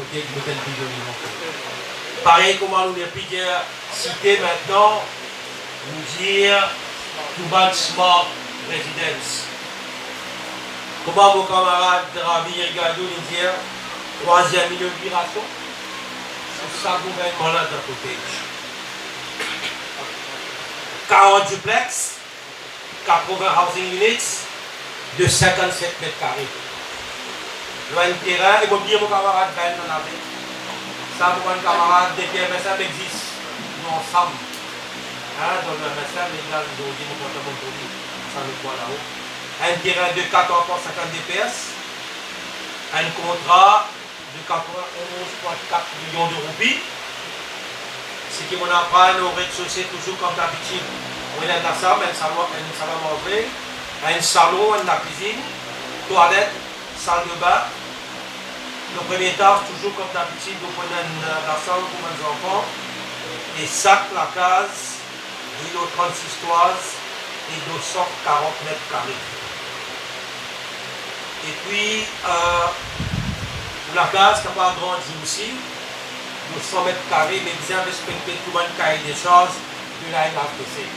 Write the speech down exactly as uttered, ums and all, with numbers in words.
Kote nou finn bizin vini. Parey kouma nou ena plizier site aster, nou dir tou bann smart residence. Kouma mo kamarad Ravi Ricardo li dir, trwaziem inogirasion, se sa gouvernman la dan Cottage. Karant duplex, katrovin housing units de sinkannset met kare. Lor enn terin, e mo dir mo kamarad Ben dan lame. Sa mo bann kamarad depi M S M existe, nou ansam. Hein, donk M S M, legal, zordi, mo kontan mo trouv li, sa nou krwar lao. Enn terin de kat ankor sinkannde pers, enn kontra de katrovin-onz pwin kat milion de roupi. Seki mo ena aprann, o rezsose, touzour kom dabitid, mo ena enn lasam, enn salon, enn salon manze, enn salon, enn lakwizinn, twalet, sal de bin. Lor premie etaz, touzour kom dabitid, nou ena enn, eh, lasam pou bann zanfan. E sak lakaz, li lor trannsis twaz e de san karant met kare. Epi, eh, lakaz kapav grandi osi, de san met kare, me bizin respekte tou bann kaye de sarz de la N H D C.